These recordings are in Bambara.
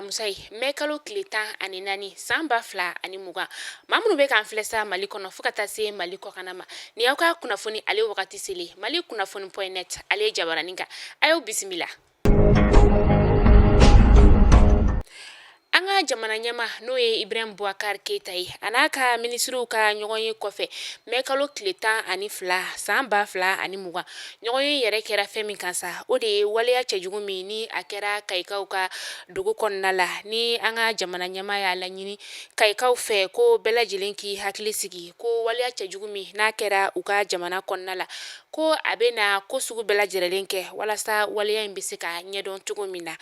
Alamusa ye, mɛ kalo tile 14 san 2020. Maa minnu bɛ k'an filɛ sa Mali kɔnɔ fo ka taa se Mali kɔkanna ma, nin y'aw ka kunnafoni ale wagati selen Mali kunnafoni point net ale jabaranin kan. A y'aw bisimila. An ka jamana ɲɛmaa n'o ye Ibrahim Boubacar Keita ye, a n'a ka minisiriw ka ɲɔgɔnye kɔfɛ mɛ kalo tile 12 san 2020, ɲɔgɔnye yɛrɛ kɛra fɛn min kan sa, o de ye waleya cɛjugu min ni a kɛra Kayikaw ka dugu kɔnɔna la, ni an ka jamana ɲɛmaa y'a laɲini Kayikaw fɛ ko bɛɛ lajɛlen k'i hakili sigi ko waleya cɛjugu min n'a kɛra u ka jamana kɔnɔna la, ko a bɛna ko sugu bɛɛ lajɛlen kɛ walasa waleya in bɛ se ka ɲɛdɔn cogo min na.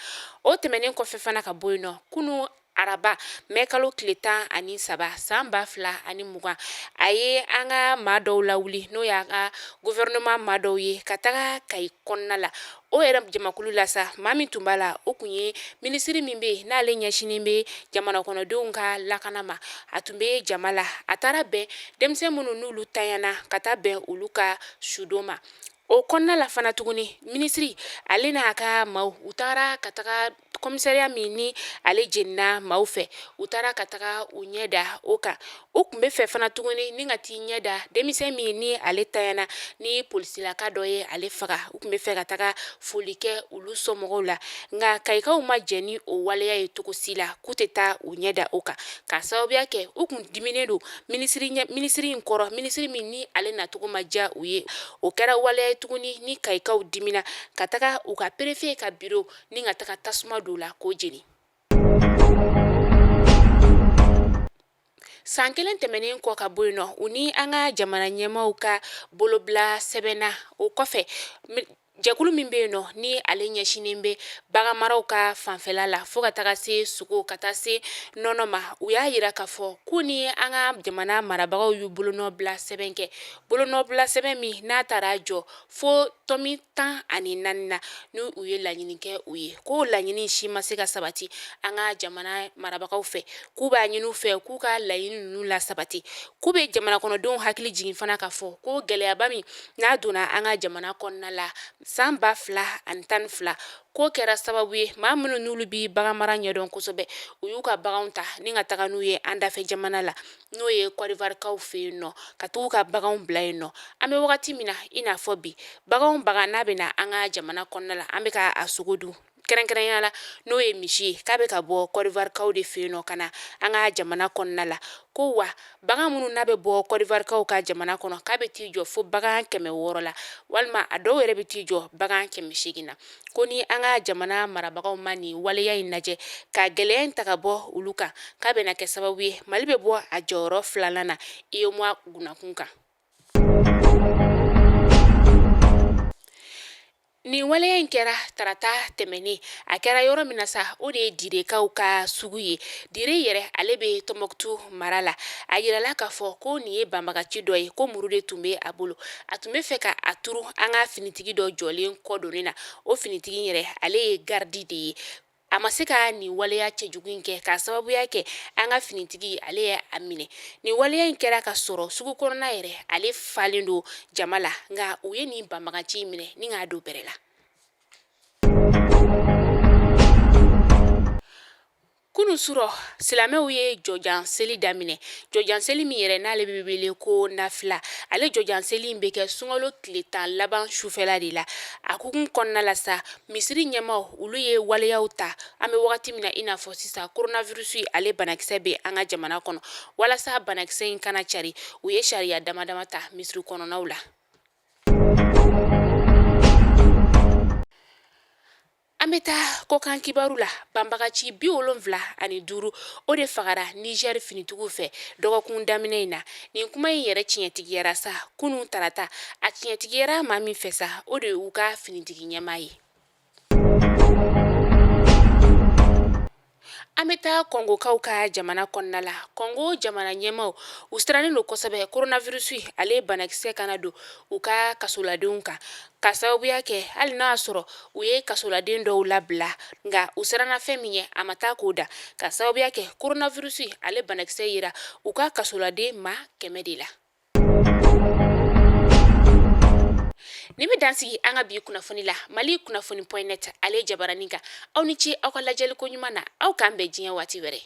O tɛmɛnen kɔfɛ fana ka bɔ yen nɔ, kunun araba mɛ kalo tile 13 san 2020, a ye an ka maa dɔw lawuli, n'o y'an ka gouvernement maa dɔw ye, ka taga Kayi kɔnɔna la. O yɛrɛ jamakulu la sa, maa min tun b'a la, o tun ye minisiri min bɛ yen n'ale ɲɛsinnen bɛ jamana kɔnɔdenw ka lakana ma. A tun bɛ jama la, a taara bɛn denmisɛn minnu n'olu tanyana, ka taa bɛn olu ka sudon ma. O kɔnɔna la fana tuguni, minisiri ale n'a ka maaw, u taara ka taga commissariat min ni ale jenina maaw fɛ, u taara ka taga u ɲɛ da o kan. U tun bɛ fɛ fana tuguni ni ka t'i ɲɛ da denmisɛn min ni ale tanyana ni polisilaka dɔ ye ale faga, u tun bɛ fɛ ka taga foli kɛ olu somɔgɔw la. Nka Kayikaw ma jɛn ni o waleya ye cogo si la, k'u tɛ taa u ɲɛ da o kan, k'a sababuya kɛ u tun diminen don minisiri in kɔrɔ, minisiri min ni ale nacogo ma diya u ye. O kɛra waleya ye tuguni ni Kayikaw dimina ka taga u ka préfet ka biro ni ka taga tasuma don la k'o jeni. San kelen tɛmɛnen kɔ ka bɔ yen nɔ, u ni an ka jamana ɲɛmaaw ka bolobila sɛbɛnna. O kɔfɛ, jɛkulu min bɛ yen nɔ ni ale ɲɛsinnen bɛ baganmaraw ka fanfɛla la fo ka taga se sogo ka taa se nɔnɔ ma, u y'a jira k'a fɔ k'u ni an ka jamana marabagaw y'u bolonɔbila sɛbɛn kɛ, bolonɔbila sɛbɛn min n'a taara jɔ fo tɔmi 14 na, ni u ye laɲini kɛ u ye, k'o laɲini si ma se ka sabati an ka jamana marabagaw fɛ, k'u b'a ɲini u fɛ k'u ka laɲini ninnu lasabati, k'u bɛ jamana kɔnɔdenw hakili jigin fana k'a fɔ ko gɛlɛyaba min n'a donna an ka jamana kɔnɔna la san 2012, k'o kɛra sababu ye maa minnu n'olu bɛ baganmara ɲɛdɔn kosɛbɛ, u y'u ka baganw ta ni ka taga n'u ye an dafɛ jamana la, n'o ye Kɔdiwarikaw fɛ yen nɔ, ka t'u ka baganw bila yen nɔ. An bɛ wagati min na i n'a fɔ bi, bagan o bagan n'a bɛ na an ka jamana kɔnɔna la, an bɛ ka a sogo dun, kɛrɛnkɛrɛnya la n'o ye misi ye, k'a bɛ ka bɔ Kɔdiwarikaw de fɛ yen nɔ ka na an ka jamana kɔnɔna la. Ko wa bagan minnu n'a bɛ bɔ Kɔdiwarikaw ka jamana kɔnɔ, k'a bɛ t'i jɔ fo bagan 600 la, walima a dɔw yɛrɛ bɛ t'i jɔ bagan 800 na. Ko ni an ka jamana marabagaw ma nin waleya in lajɛ ka gɛlɛya in ta ka bɔ olu kan, k'a bɛna kɛ sababu ye Mali bɛ bɔ a jɔyɔrɔ filanan na UEMOA gunnakun kan. Nin waleya in kɛra tarata tɛmɛnen. A kɛra yɔrɔ min na sa, o de ye Direkaw ka sugu ye. Dire yɛrɛ, ale bɛ Tɔnbɔkutu mara la. A yirala k'a fɔ ko nin ye banbagaci dɔ ye, ko muru de tun bɛ a bolo. A tun bɛ fɛ ka a turu an ka finitigi dɔ jɔlen kɔ donni na. O finitigi yɛrɛ, ale ye garidi de ye. A ma se ka nin waleya cɛjugu in kɛ k'a sababuya kɛ an ka finitigi ale ye a minɛ. Nin waleya in kɛra ka sɔrɔ sugu kɔnɔna yɛrɛ ale falen don jama la, nka u ye nin banbagaci in minɛ ni k'a don bɛrɛ la. Kunun surɔ, silamɛw ye jɔjan seli daminɛ, jɔjan seli min yɛrɛ n'ale bɛ wele ko nafila. Ale jɔjan seli in bɛ kɛ sunkalo tile 10 laban sufɛla de la. A hukumu kɔnɔna la sa, misiri ɲɛmaaw olu ye waleyaw ta. An bɛ wagati min na i n'a fɔ sisan, coronavirus ale banakisɛ bɛ an ka jamana kɔnɔ, walasa banakisɛ in kana cari, u ye sariya dama dama ta misiri kɔnɔnaw la. An bɛ taa kɔkan kibaru la. Banbagaci 75, o de fagara Niger finitigiw fɛ dɔgɔkun daminɛ in na. Nin kuma in yɛrɛ tiɲɛtigiyara sa kunun tarata. A tiɲɛtigiyara maa min fɛ sa, o de y'u ka finitigi ɲɛmaa ye. An bɛ taa kɔngokaw ka jamana kɔnɔna la. Kɔngo jamana ɲɛmaaw, u sirannen don kosɛbɛ coronavirus ale banakisɛ kana don u ka kasoladenw kan, ka sababuya kɛ hali n'a y'a sɔrɔ u ye kasoladen dɔw labila, nka u siranna fɛn min ɲɛ, a ma taa k'o da, ka sababuya kɛ coronavirus ale banakisɛ yera u ka kasoladen maa 100 de la. Nin bɛ dan sigi an ka bi kunnafoni la Mali kunnafoni point net ale jabaranin kan. Aw ni ce aw ka lajɛliko ɲuman na, aw k'an bɛn diɲɛ waati wɛrɛ.